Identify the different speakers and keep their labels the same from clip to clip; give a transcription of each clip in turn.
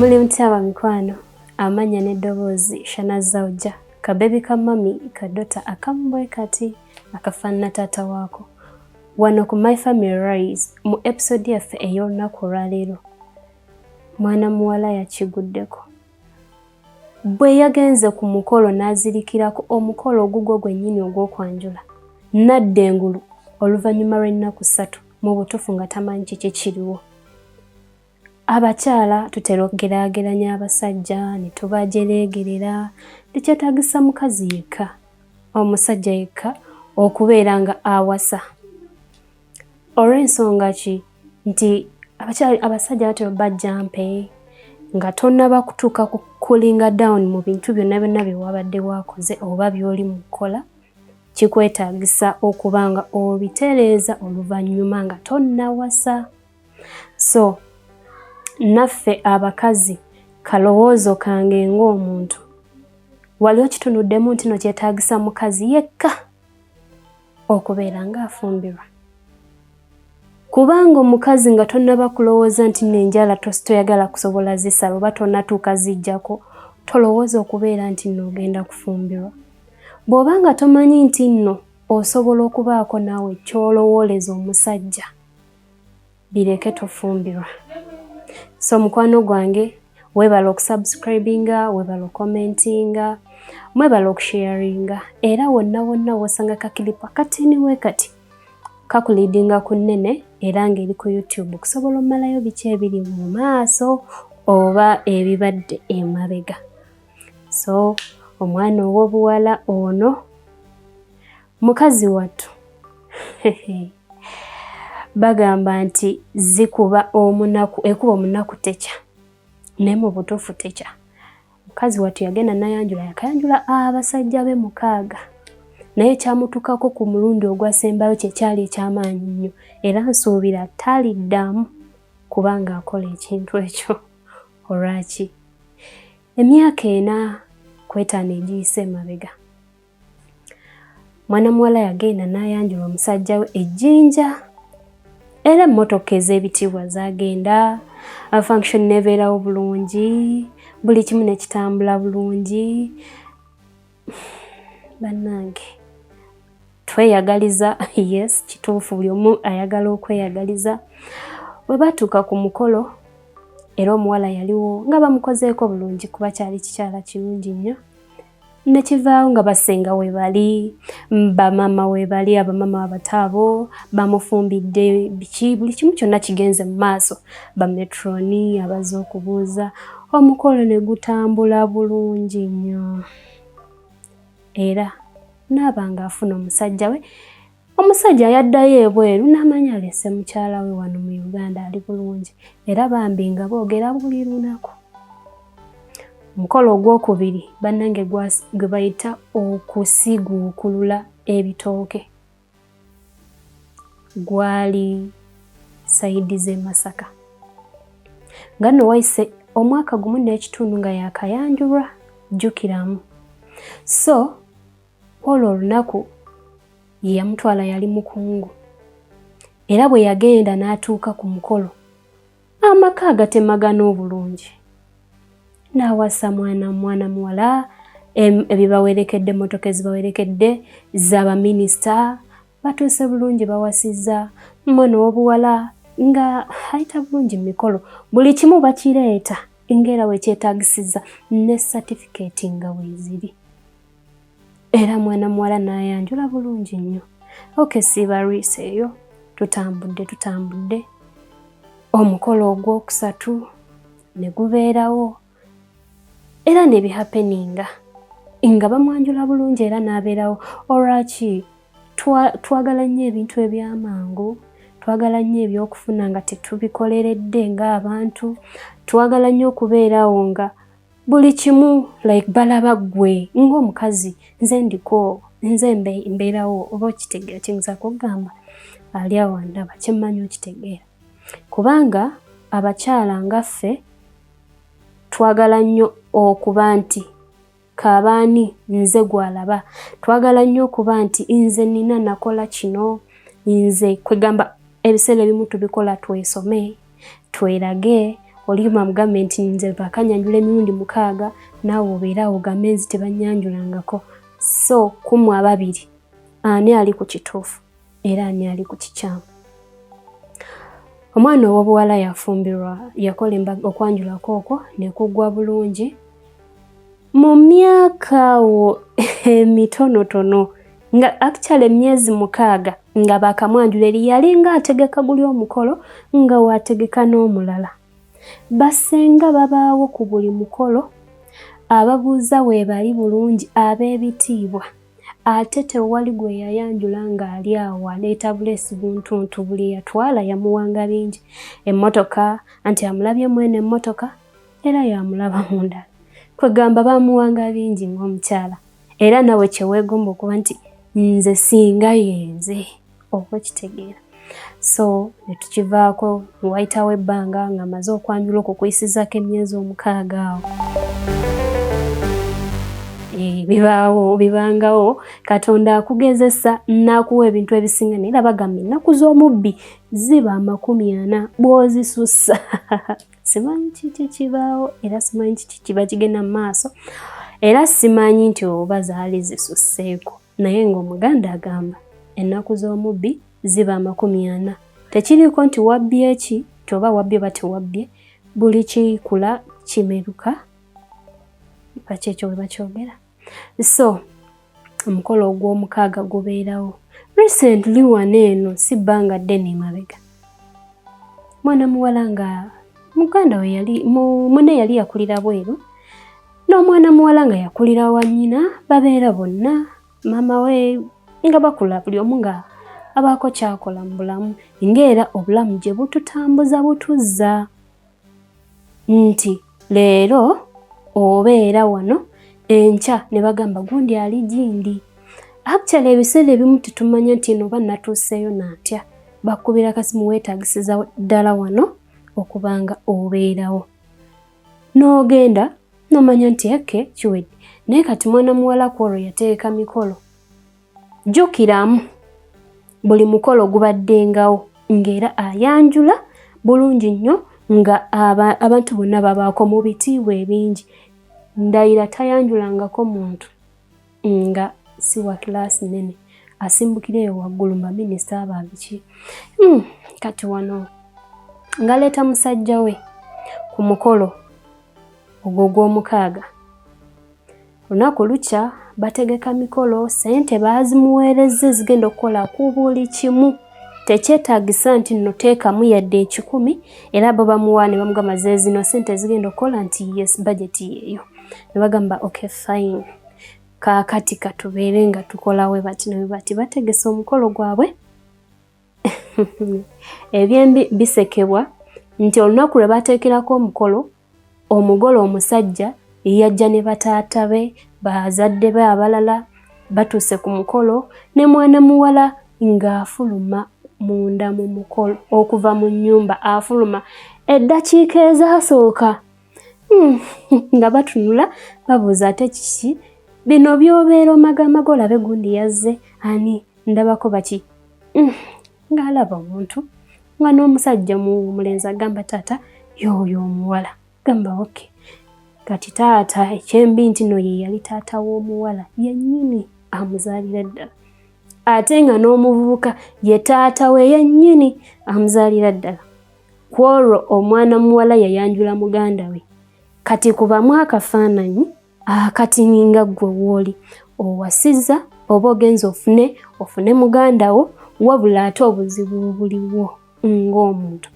Speaker 1: Muli mutya bamikwano? Amannya n'eddoboozi Shana Zauja, kabebi ka mami kadota akamu bwe kati akafaanana taata waako. Wano ku My Family Rise mu episode yaffe ey'olunaku olwaleero, mwana muwala yakiguddeko. Bwe yagenze ku mukolo n'azirikirako omukolo ogugwo gwennyini ogw'okwanjula, n'adda engulu oluvannyuma lw'ennaku 3 mu butuufu nga tamanyi kiki kiriwo. Abakyala tutera okugeraageranya abasajja ne tubajereegerera. Tekyetaagisa mukazi yekka, omusajja yekka okubeera nga awasa. Olw'ensonga ki nti abasajja batera bajjampe nga tonnaba kutuuka ku coolinga down mu bintu byonna byonna bye wabadde wakoze oba by'oli mu kukola, kikwetaagisa okuba nga obitereeza oluvannyuma nga tonnawasa. So naffe abakazi, kalowoozo kange ng'omuntu, wali okitunuddemu nti no kyetaagisa mukazi yekka okubeera ng'afumbirwa? Kubanga omukazi nga tonnaba kulowooza nti n'enjala toyagala kusobola zisala oba tonnatuuka zijjako, tolowooza okubeera nti nno ogenda kufumbirwa. Bw'oba nga tomanyi nti nno osobola okubaako naawe ky'olowooleza omusajja, bireke, tofumbirwa. So mukwano gwange, weebale okusubscribinga, weebale okucommentinga, mwebale okusharinga, era wonna wonna w'osanga kakilipu akatini we kati kakuleadinga ku nnene era ng'eri ku YouTube okusobola omalayo biki ebiri mu maaso oba ebibadde emabega. So omwana ow'obuwala ono mukazi wattu, bagamba nti zikuba omunaku, ekuba omunaku tekya, naye mu butuufu tekya. Mukazi wattu yagenda nayanjula, yakayanjula abasajja be 6, naye kyamutukako ku mulundi ogwasembayo kyekyali ekyamaanyi nnyo, era nsuubira taliddamu kubanga akola ekintu ekyo. Olwaki? Emyaka 4 ku 5 egiyise emabega, mwana muwala yagenda n'ayanjula omusajja we ejjinja, era emmotoka ez'ebitiibwa zagenda, function nebeerawo bulungi, buli kimu ne kitambula bulungi. Bannange, tweyagaliza, yes, kituufu, buli omu ayagala okweyagaliza. Bwe batuuka ku mukolo, era omuwala yaliwo nga bamukozeeko bulungi kuba kyali kikyala kirungi nnyo, nekivaawo nga basenga we bali, bamaama we bali, abamaama abato abo bamufumbidde biki, buli kimu kyonna kigenze mu maaso, bametroni abazze okubuuza, omukolo ne gutambula bulungi nnyo, era naaba ng'afuna omusajja we. Omusajja yaddayo ebweru n'amanya alese mukyala we wano mu Uganda ali bulungi, era bambi nga boogera buli lunaku. Omukolo ogwokubiri, bannange, gwe bayita okusiguukulula ebitooke, gwali side z'e Masaka, nga nno wayise omwaka 1.5 nga yakayanjulwa, jjukiramu. So olwo olunaku ye yamutwala yali mukungu, era bwe yagenda n'atuuka ku mukolo, amaka agatemagana obulungi, n'awasa mwana muwala, ebibawerekedde, emmotoka ezibawerekedde z'abaminisita, batuuse bulungi, bawasizza mwana ow'obuwala nga ayita bulungi mu mikolo, buli kimu bakireeta ng'era wekyetaagisiza, ne satifikeeti nga weeziri, era mwana muwala n'ayanjula bulungi nnyo. Okay, siibalwisa eyo, tutambudde tutambudde, omukolo ogwokusatu ne gubeerawo, era ne bihappeninga nga bamwanjula bulungi, era n'abeerawo. Olwaki twagala nnyo ebintu ebyamangu? Twagala nnyo ebyokufuna nga tetubikoleredde ng'abantu. Twagala nnyo okubeerawo nga buli kimu like balaba ggwe ng'omukazi, nze ndiko, nze mbeerawo. Oba okitegeera kiyinza kugamba ali awo andaba, kyemmanyi okitegeera, kubanga abakyala nga ffe twagala nnyo okuba nti kabaani nze gwalaba, twagala nnyo okuba nti nze nina nakola kino, nze kwegamba ebiseera ebimu tubikola twesome, twerage. Oli bamugambe nti nze bakanyanjula emirundi 6, naawe obeera awo ogambe nze tebanyanjulangako. So kumu ababiri, ani ali ku kituufu era ani ali ku kikyamu? Omwana ow'obuwala yafumbirwa, yakola okwanjulako okwo ne kuggwa bulungi. Mu myaka awo emitonotono, nga actually emyezi 6 nga baakamwanjula, eri yalinga ategeka guli omukolo nga waategeka n'omulala. Basenga babaawo ku buli mukolo, ababuuza weebali bulungi, ab'ebitiibwa. Ate tewali gwe yayanjula ng'ali awo aleeta buleesi buntuntu, buli yatwala yamuwanga bingi. Emmotoka, anti amulabye mwene emmotoka era yamulaba mu ndala. Kwegamba bamuwanga bingi ng'omukyala. Era nawe kyeweegomba okuba nti nze singa yenze, oba okitegeera. So ne tukivaako, wayitawo ebbanga nga maze okwanjula okwo kuyisizaako emyezi 6 awo. Bibaawo, bibangawo, Katonda akugezesa n'akuwa ebintu ebisinga, naye era bagamba ennaku z'omubbi ziba 40 bw'ozisussa. Simanyi kiki kibaawo, era simanyi kiki kiba kigenda mu maaso, era simanyi nti oba zaali zisusseeko. Naye ng'Omuganda agamba ennaku z'omubbi ziba 40. Tekiriiko nti wabbye ki, nti oba wabbye oba tewabbye, buli kikula kimeruka, baki ekyo bwe bakyogera. So omukolo ogw'omukaaga gubeerawo. Recently wano eno si bbanga ddene emabega, mwana muwala nga muganda we yali munne yali yakulira bweru, n'omwana muwala nga yakulira wa nnyina, babeera bonna maama we nga bakula, buli omu nga abaako ky'akola mu bulamu, ng'era obulamu gye bututambuza butuzza nti leero obeera wano, enkya ne bagamba gundi ali gindi. Actually ebiseera ebimu tetumanya nti eno oba natuuseeyo n'atya, bakubira kasimu weetagisiza ddala wano okubanga obeerawo, n'ogenda n'omanya nti eke kiwedde. Naye kati mwana muwala ku olwo yateeka mikolo. Jjukiramu buli mukolo gubaddengawo ng'era ayanjula bulungi nnyo, nga abantu bonna babaako mu bitiibwa ebingi. Ndayira tayanjulangako muntu nga si wa kilaasi nnene, asimbukira eyo waggulu mba minisita aba biki. Kati wano ng'aleeta musajja we ku mukolo ogwo ogw'omukaaga. Olunaku lukya bategeka mikolo, ssente baazimuweerezza ezigenda okukola ku buli kimu. Tekyetaagisa nti nno teekamu yadde 100, era bo bamuwa ne bamugamba ze zino ssente ezigenda okukola, nti yes, budget yeeyo. Ne bagamba okay fine, kaakati katubeere nga tukola we bati ne bati. Bategese omukolo gwabwe. Ebyembi bisekebwa nti olunaku lwe bateekerako omukolo, omugole omusajja yajja ne bataata be, bazadde be abalala batuuse ku mukolo, ne mwana muwala ng'afuluma munda mu mukolo okuva mu nnyumba, afuluma eddakiika ezaasooka nga batunula babuuza ate kiki bino by'obeera omagamaga, olabe gundi yazze ani ndabako baki, ng'alaba omuntu nga n'omusajja mulenzi agamba taata y'oyo omuwala, gamba okay. Kati taata ekyembi nti no ye yali taata w'omuwala yennyini amuzaalira ddala, ate nga n'omuvubuka ye taata we yennyini amuzaalira ddala. Ku olwo omwana muwala yayanjula muganda we. Kati kubamu akafaananyi akati nga ggwe w'oli owasizza oba ogenze ofune muganda wo, wabula ate obuzibu buliwo ng'omuntu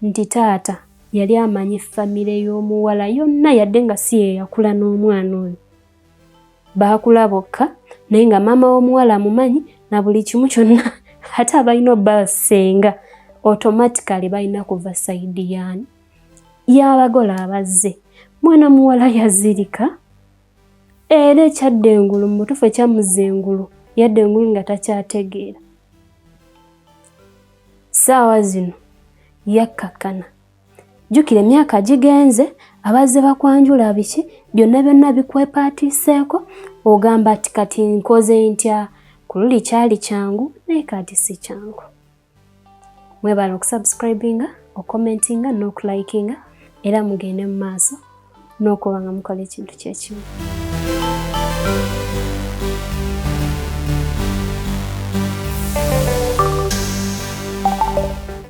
Speaker 1: nti taata yali amanyi famire y'omuwala yonna, yadde nga si ye yakula n'omwana oyo, baakula bokka, naye nga maama w'omuwala amumanyi na buli kimu kyonna. Ate abalina obbasenga automatically balina kuva side yaani y'abagole abazze. Mwana muwala yazirika, era ekyadda engulu mu butuufu ekyamuzza engulu, yadda engulu nga takyategeera. Ssaawa zino yakkakkana. Jjukira emyaka gigenze, abazze bakwanjula biki byonna byonna bikwepaatiiseeko, ogamba ati kati nkoze ntya? Ku luli kyali kyangu naye kati si kyangu. Mwebale okusubscribinga, okommentinga n'okulikinga. Era mugende mu maaso n'okuba nga mukola ekintu kyekimu.